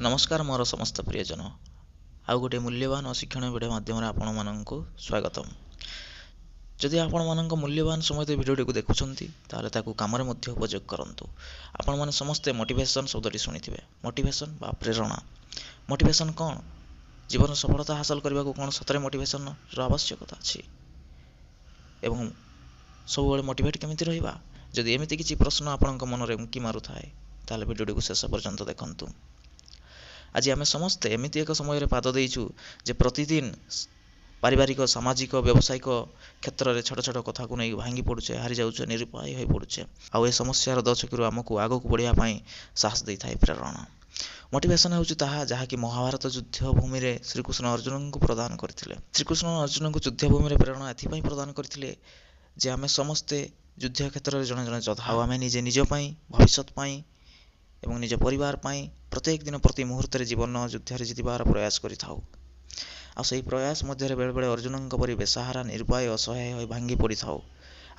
ନମସ୍କାର ମୋର ସମସ୍ତ ପ୍ରିୟଜନ, ଆଉ ଗୋଟିଏ ମୂଲ୍ୟବାନ ଓ ଶିକ୍ଷଣୀୟ ଭିଡ଼ିଓ ମାଧ୍ୟମରେ ଆପଣମାନଙ୍କୁ ସ୍ୱାଗତମ। ଯଦି ଆପଣମାନଙ୍କ ମୂଲ୍ୟବାନ ସମୟ ଦେଇ ଭିଡ଼ିଓଟିକୁ ଦେଖୁଛନ୍ତି, ତାହେଲେ ତାକୁ କାମରେ ମଧ୍ୟ ଉପଯୋଗ କରନ୍ତୁ। ଆପଣମାନେ ସମସ୍ତେ ମୋଟିଭେସନ୍ ଶବ୍ଦଟି ଶୁଣିଥିବେ। ମୋଟିଭେସନ୍ ବା ପ୍ରେରଣା। ମୋଟିଭେସନ୍ କ'ଣ? ଜୀବନ ସଫଳତା ହାସଲ କରିବାକୁ କ'ଣ ସତରେ ମୋଟିଭେସନ୍ର ଆବଶ୍ୟକତା ଅଛି? ଏବଂ ସବୁବେଳେ ମୋଟିଭେଟ୍ କେମିତି ରହିବା? ଯଦି ଏମିତି କିଛି ପ୍ରଶ୍ନ ଆପଣଙ୍କ ମନରେ ଉଙ୍କି ମାରୁଥାଏ, ତାହେଲେ ଭିଡ଼ିଓଟିକୁ ଶେଷ ପର୍ଯ୍ୟନ୍ତ ଦେଖନ୍ତୁ। ଆଜି ଆମେ ସମସ୍ତେ ଏମିତି ଏକ ସମୟରେ ପାଦ ଦେଇଛୁ ଯେ ପ୍ରତିଦିନ ପାରିବାରିକ, ସାମାଜିକ, ବ୍ୟବସାୟିକ କ୍ଷେତ୍ରରେ ଛୋଟ ଛୋଟ କଥାକୁ ନେଇ ଭାଙ୍ଗି ପଡ଼ୁଛେ, ହାରି ଯାଉଛେ, ନିରୁପାୟ ହୋଇ ପଡ଼ୁଛେ। ଆଉ ଏ ସମସ୍ୟାର ଦଛକିରୁ ଆମକୁ ଆଗକୁ ବଢ଼ିବା ପାଇଁ ସାହସ ଦେଇଥାଏ ପ୍ରେରଣା। ମୋଟିଭେସନ୍ ହେଉଛି ତାହା ଯାହାକି ମହାଭାରତ ଯୁଦ୍ଧ ଭୂମିରେ ଶ୍ରୀକୃଷ୍ଣ ଅର୍ଜୁନଙ୍କୁ ପ୍ରଦାନ କରିଥିଲେ। ଶ୍ରୀକୃଷ୍ଣ ଅର୍ଜୁନଙ୍କୁ ଯୁଦ୍ଧ ଭୂମିରେ ପ୍ରେରଣା ଏଥିପାଇଁ ପ୍ରଦାନ କରିଥିଲେ ଯେ ଆମେ ସମସ୍ତେ ଯୁଦ୍ଧ କ୍ଷେତ୍ରରେ ଜଣେ ଜଣେ ଯୋଦ୍ଧା, ଆଉ ଆମେ ନିଜେ ନିଜ ପାଇଁ, ଭବିଷ୍ୟତ ପାଇଁ ଏବଂ ନିଜ ପରିବାର ପାଇଁ ପ୍ରତ୍ୟେକ ଦିନ ପ୍ରତି ମୁହୂର୍ତ୍ତରେ ଜୀବନ ଯୁଦ୍ଧରେ ଜିତିବାର ପ୍ରୟାସ କରିଥାଉ। ଆଉ ସେହି ପ୍ରୟାସ ମଧ୍ୟରେ ବେଳେବେଳେ ଅର୍ଜୁନଙ୍କ ପରି ବେସାହାରା, ନିରୁପାୟ, ଅସହାୟ ହୋଇ ଭାଙ୍ଗି ପଡ଼ିଥାଉ।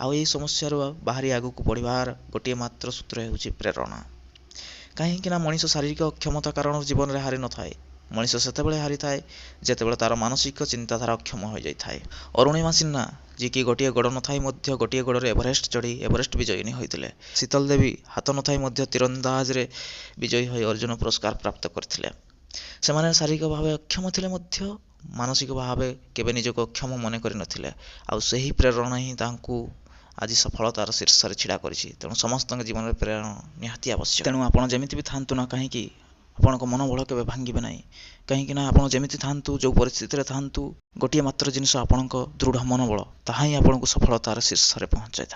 ଆଉ ଏହି ସମସ୍ୟାରୁ ବାହାରି ଆଗକୁ ବଢ଼ିବାର ଗୋଟିଏ ମାତ୍ର ସୂତ୍ର ହେଉଛି ପ୍ରେରଣା। କାହିଁକି ନା ମଣିଷ ଶାରୀରିକ ଅକ୍ଷମତା କାରଣରୁ ଜୀବନରେ ହାରି ନଥାଏ। ମଣିଷ ସେତେବେଳେ ହାରିଥାଏ ଯେତେବେଳେ ତା'ର ମାନସିକ ଚିନ୍ତାଧାରା ଅକ୍ଷମ ହୋଇଯାଇଥାଏ। ଅରୁଣିମା ସିହ୍ନା, ଯିଏକି ଗୋଟିଏ ଗୋଡ଼ ନଥାଇ ମଧ୍ୟ ଗୋଟିଏ ଗୋଡ଼ରେ ଏଭରେଷ୍ଟ ଚଢ଼ି ଏଭରେଷ୍ଟ ବିଜୟିନୀ ହୋଇଥିଲେ। ଶୀତଲ ଦେବୀ ହାତ ନଥାଇ ମଧ୍ୟ ତୀରନ୍ଦାଜରେ ବିଜୟୀ ହୋଇ ଅର୍ଜୁନ ପୁରସ୍କାର ପ୍ରାପ୍ତ କରିଥିଲେ। ସେମାନେ ଶାରୀରିକ ଭାବେ ଅକ୍ଷମ ଥିଲେ ମଧ୍ୟ ମାନସିକ ଭାବେ କେବେ ନିଜକୁ ଅକ୍ଷମ ମନେ କରିନଥିଲେ। ଆଉ ସେହି ପ୍ରେରଣା ହିଁ ତାଙ୍କୁ ଆଜି ସଫଳତାର ଶୀର୍ଷରେ ଛିଡ଼ା କରିଛି। ତେଣୁ ସମସ୍ତଙ୍କ ଜୀବନରେ ପ୍ରେରଣା ନିହାତି ଆବଶ୍ୟକ। ତେଣୁ ଆପଣ ଯେମିତି ବି ଥାଆନ୍ତୁ ନା କାହିଁକି, ଆପଣଙ୍କ ମନୋବଳ କେବେ ଭାଙ୍ଗିବେ ନାହିଁ। କାହିଁକି ନା ଆପଣ ଯେମିତି ଥାଆନ୍ତୁ, ଯେଉଁ ପରିସ୍ଥିତିରେ ଥାଆନ୍ତୁ, ଗୋଟିଏ ମାତ୍ର ଜିନିଷ ଆପଣଙ୍କ ଦୃଢ଼ ମନୋବଳ, ତାହା ହିଁ ଆପଣଙ୍କୁ ସଫଳତାର ଶୀର୍ଷରେ ପହଞ୍ଚାଇଥାଏ।